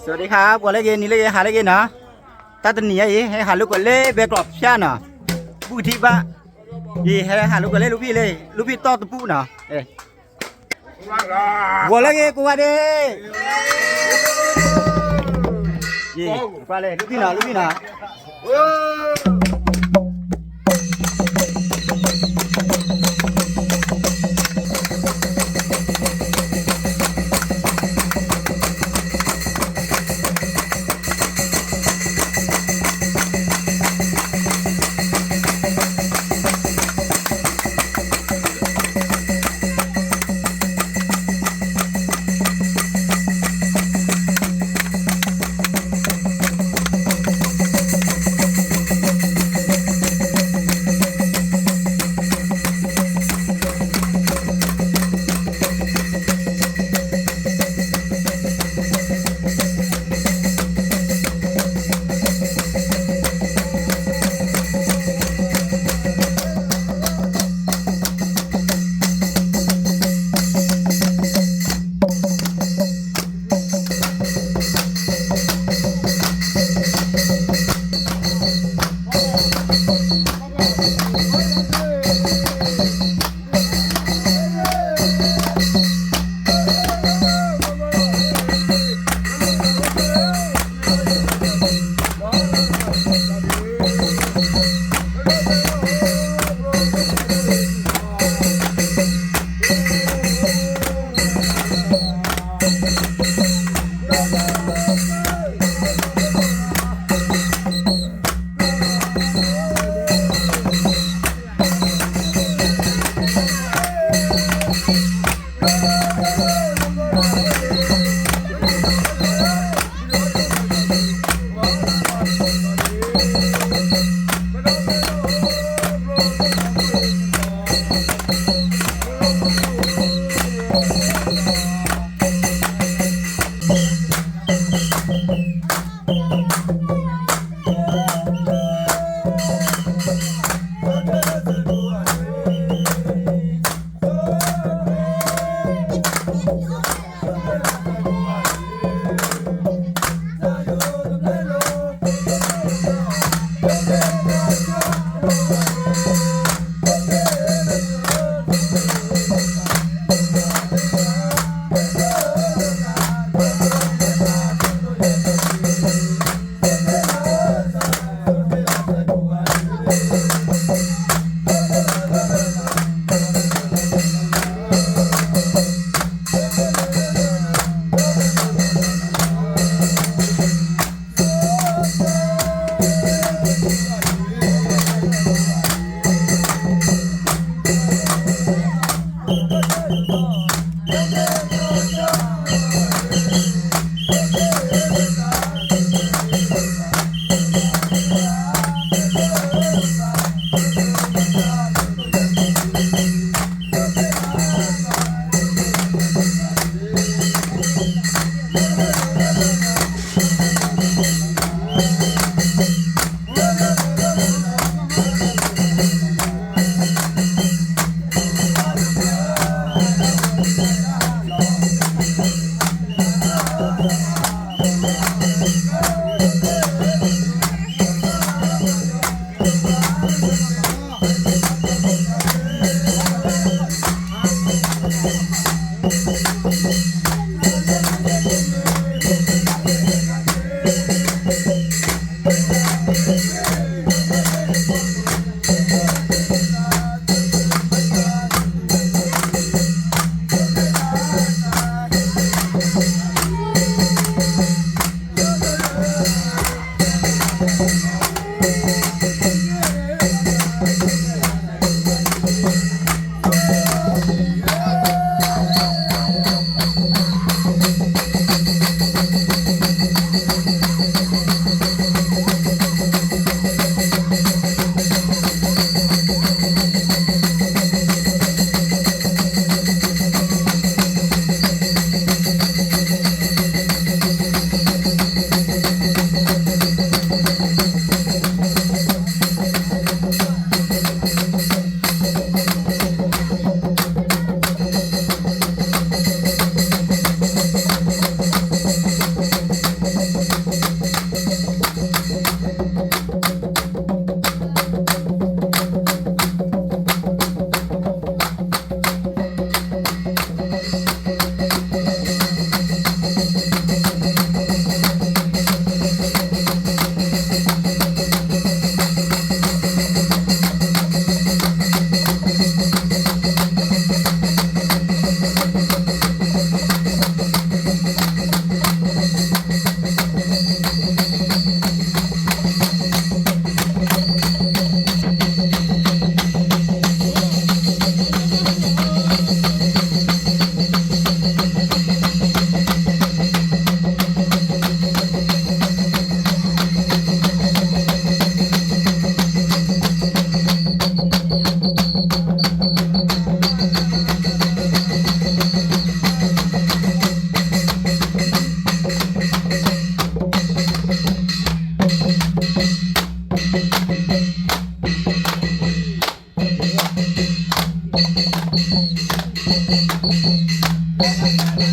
สวัสดีครับ ပှၤလၢဂ့ၤ နံၤလၢဂ့ၤ ဟါလၢဂ့ၤနီၤ, တၢ်တနံၤအံၤ ဟဲဟးလိာ်ကွဲလၢဘဲကျိးဖၠၣ်နီၤ, ဘူၣ်ထံဘၣ်, ယဟဲဟးလိာ်ကွဲလၢလူဖံၣ်လၢ လူဖံၣ်တီၢ်တပူၤနီၤ, ပှၤလၢဂ့ၤ ကိးဂၤဒဲး, ယကွၢ်လၢ လူဖံၣ်နီၤ လူဖံၣ်နီၤ.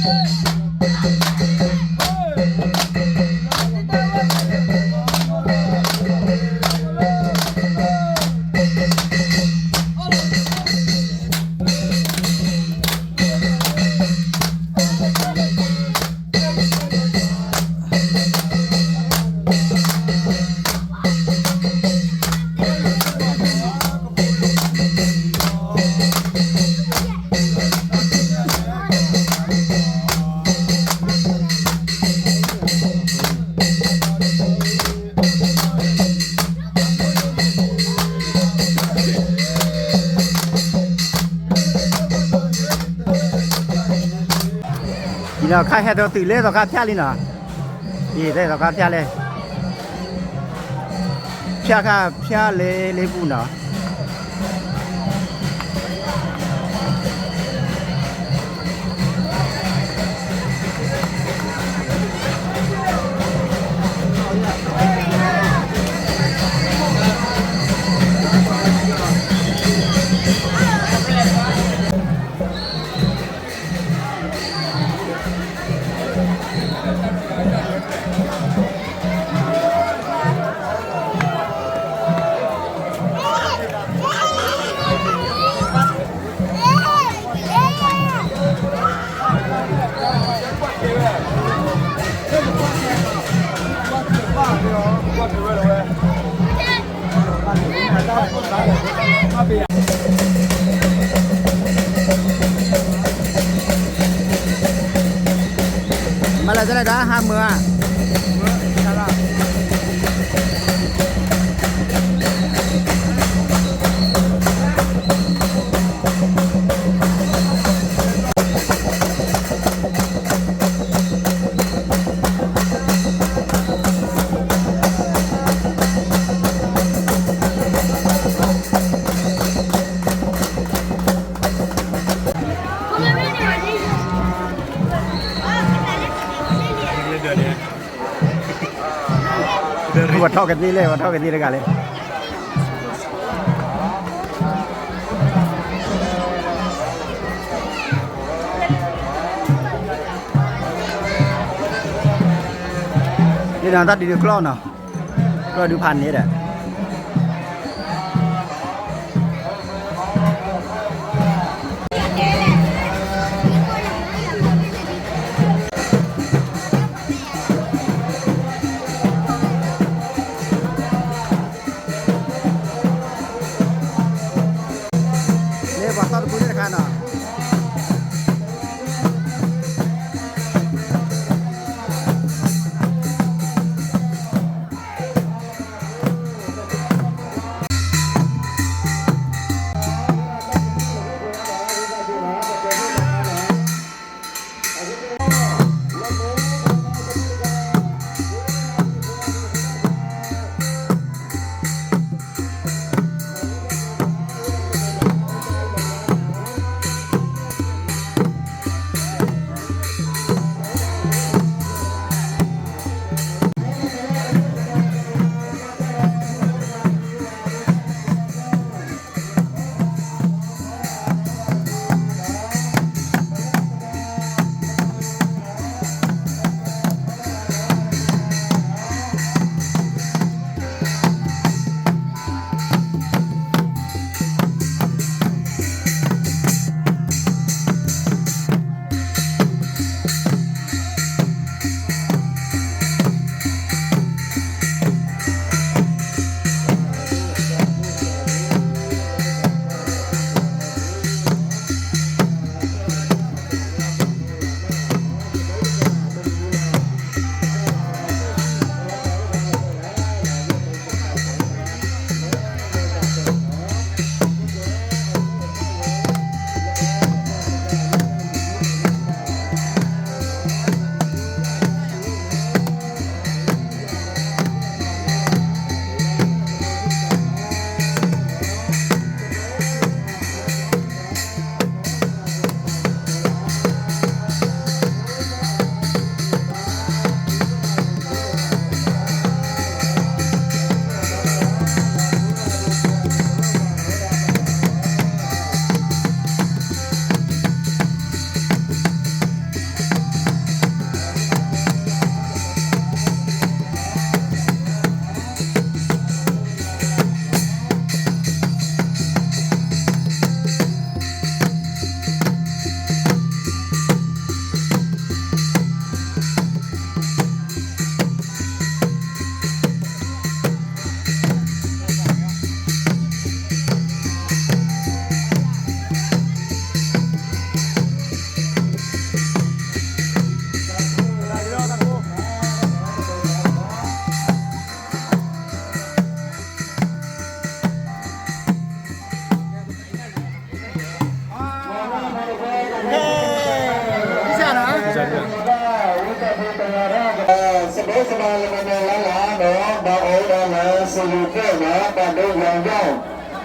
ယနီၤခါဟဲထီၣ်တုၤလၢသီခါဖၠၣ်လံနီၤ, အံၤ လၢသီခါဖၠၣ်လၢ ဖၠၣ်ခါဖၠၣ်လၢလ့ပူၤနီၤ. မၤလၢတၢ်လၢတၢ်ဟးမုာ်ဧါ. ပှၤထီၣ်ကသ့လဲၣ်, ပှၤထီၣ်ကသ့တဂၤလဲၣ်. ဒ်န့ၣ်တၢ်ဒုးဒုးကျီၢ်နီၤ, ကျီၢ်ဒုးဖးန့ၣ်ဒီး လၢပှၤသီတပူၤန့ၣ်တခါနီၤ. လၢ စဘိးစဘၣ်လၢနမဲာ်လၢ်လၢ်နီၤ ဘၣ်အိၣ်ဝဲဒၣ်လၢစရူးကဲၣ်နီၤ ပှၤဒိယီၤယီၣ်,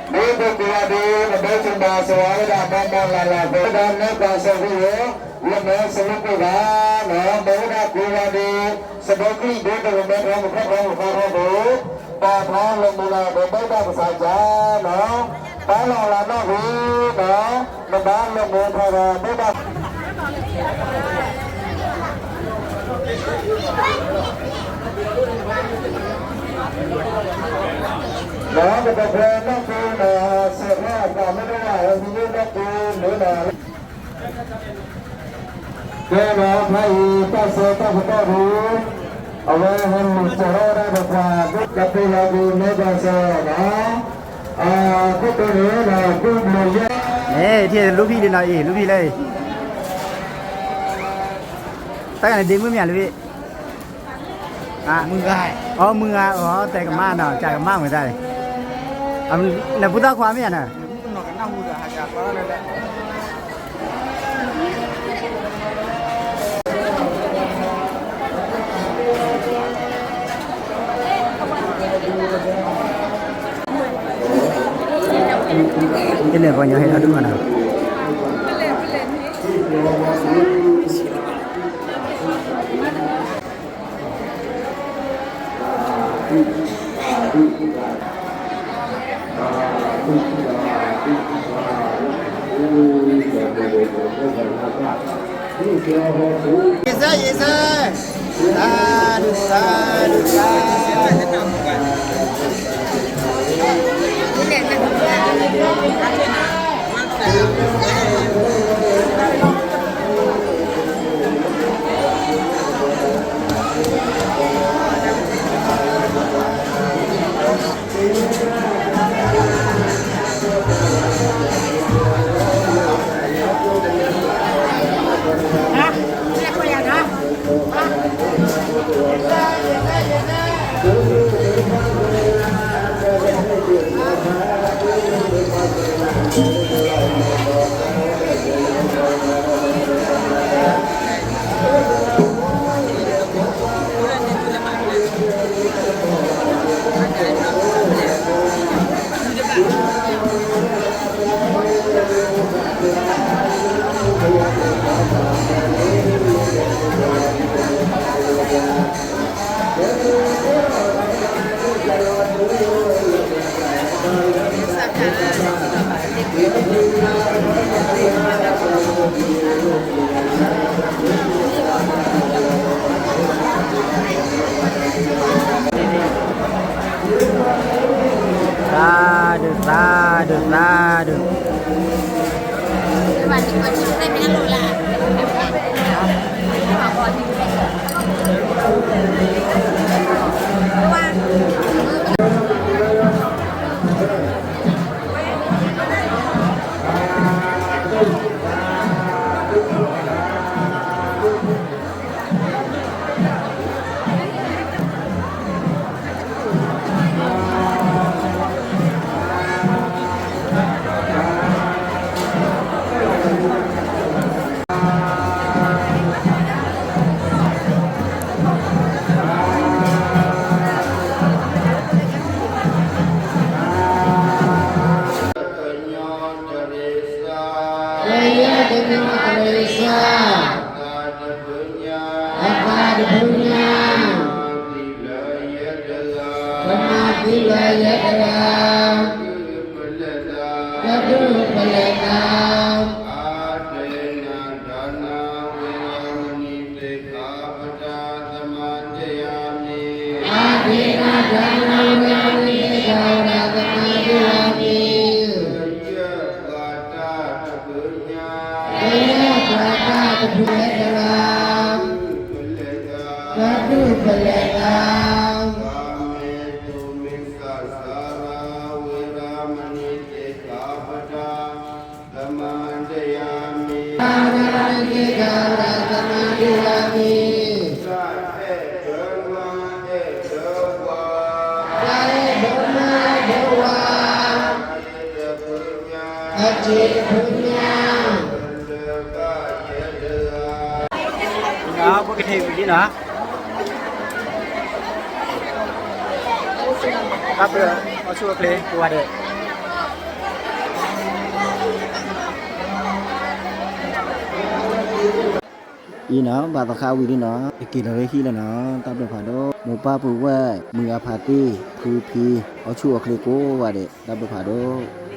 ဒ်သိးပဝဲဒၣ် ပဘၣ်စဘၣ်စဝၤဝဲဒၣ် မၤမၤလၢ်လၢ်ဖဲဒၣ်နဲၣ်ပှၤစၢၤဝံၤဧိၤ လၢမဲာ်စရူးကဲၣ်ဘၣ်နီၤ မ့ၢ်ဝဲဒၣ်ပဝဲဒၣ် စဘိးကံၣ်ဒိတရူးမဲထီၣ်မုၢ်ခီၣ်ထီၣ်မုၢ်ခီၣ်ထီၣ်ဒီး ပာ်ဖျါလၢမုၢ်လၢ်ဒီး ဘၣ်ဒၣ်ကစၢ်ယွၤနီၤ ပာ်လီၤလၢနီၣ်ဂံၢ်နီၤ နဘၣ်လၢမုၢ်ထီၣ်ဒီး ဘၣ်ဒၣ် လၢကတၢၢ်ဖဲနီၣ်သုန့ၣ် စဲးဖျါအသးမ့ၢ်တဝဲ ဟဲဟံးန့ၢ်နီၣ်သုန့ၣ်လီၤ. ကဲဒီးဖဲအံၤ တၢ်ဆၢကတီၢ်ပတီၢ်ပူၤ အဝဲဟဲမုၢ်စၢၤထီၣ်ဝဲဒၣ်ပပှၤ ကပ့ၤလီၤက့ၤမဲဘၣ်စၢၤနီၤ အခိၣ်တီန့ၣ်ဒီး ကူဘျီယဲၢ် န့ၣ် ထံၣ်လူဖံးဒ်နီၤအံၤ လူဖံးလဲၣ်အံၤ တၢ်ဂၤန့ၣ်ဒ့မုၣ်မ့ၢ်ဧါလူဖံး မုၢ်ဂၤ အီ မုၢ်ဂၤ အီ တဲကမၣ်နီၤ ကကမၣ်မတၤအံၤ နပူၤသီၣ်ခွါမ့ၢ်ဧါနီၤ ကန့ၣ်ပှၤညီဟဲထီၣ်ဒုးမးနီၤ ယစၢ် ယစၢ် စၢ်ဒုး စၢ်ဒုး စၢ် သၣ်ဒုး သၣ်ဒုး သၣ်ဒုး ကညီတရံးစၢ်, ကညီတရံးစၢ်, အသးတဖုညါ, အသးတဖုညါ, ကမၤသံလၢယဲတဂၤ, ကမၤသံလၢယဲတဂၤ, ကဒုးပလဲၤတၢ်, ကဒုးပလဲၤတၢ်, အဒိနဒါန ဝေရမဏိ သစ္စာပဒါ သမ္မာဒိယာမိ အဒိနဒါန ဝေရမဏိ သစ္စာပဒါ သမ္မာဒိယာမိ ကယဲၢ်ပှၤတၢ်တဖုညါ, ကယဲၢ်ပှၤတၢ်တဖုညါ, ကဒုးပလဲၤတၢ်, ကဒုးပလဲၤတၢ်, ကာမေတုမိစ္ဆာစာရာ ဝေရမဏိ သစ္စာပဒါ သမ္မာဒိယာမိ ဝေရမဏိ သစ္စာပဒါ သမ္မာဒိယာမိ တၢ်အဲၣ်ဒိးမါအဲၣ်ဒိးဝၤ, တၢ်အဲၣ်ဒိးမါအဲၣ်ဒိးဝၤ, အစ့တဖုညါ, အစ့တဖုညါ, ပကထံၣ်ဝံၤလံနီၤ. တၢ်ပၢအီၣ်ဆူၣ်အိၣ်ချ့ကိးဂၤဒဲး အံၤနီၤ ဘၣ်သးခးဝံၤလံနီၤ ယက့ၤလီၤလၢဟံၣ်လီၤနီၤ တၢ်ဘျုးဖးဒိၣ် မိၢ်ပၢ်ပုၢ်ဝဲၢ် မုၢ်အဖးတံၢ် ဖုဖံ အီၣ်ဆူၣ်အိၣ်ချ့ကိးဂၤဒဲး တၢ်ဘျုးဖးဒိၣ်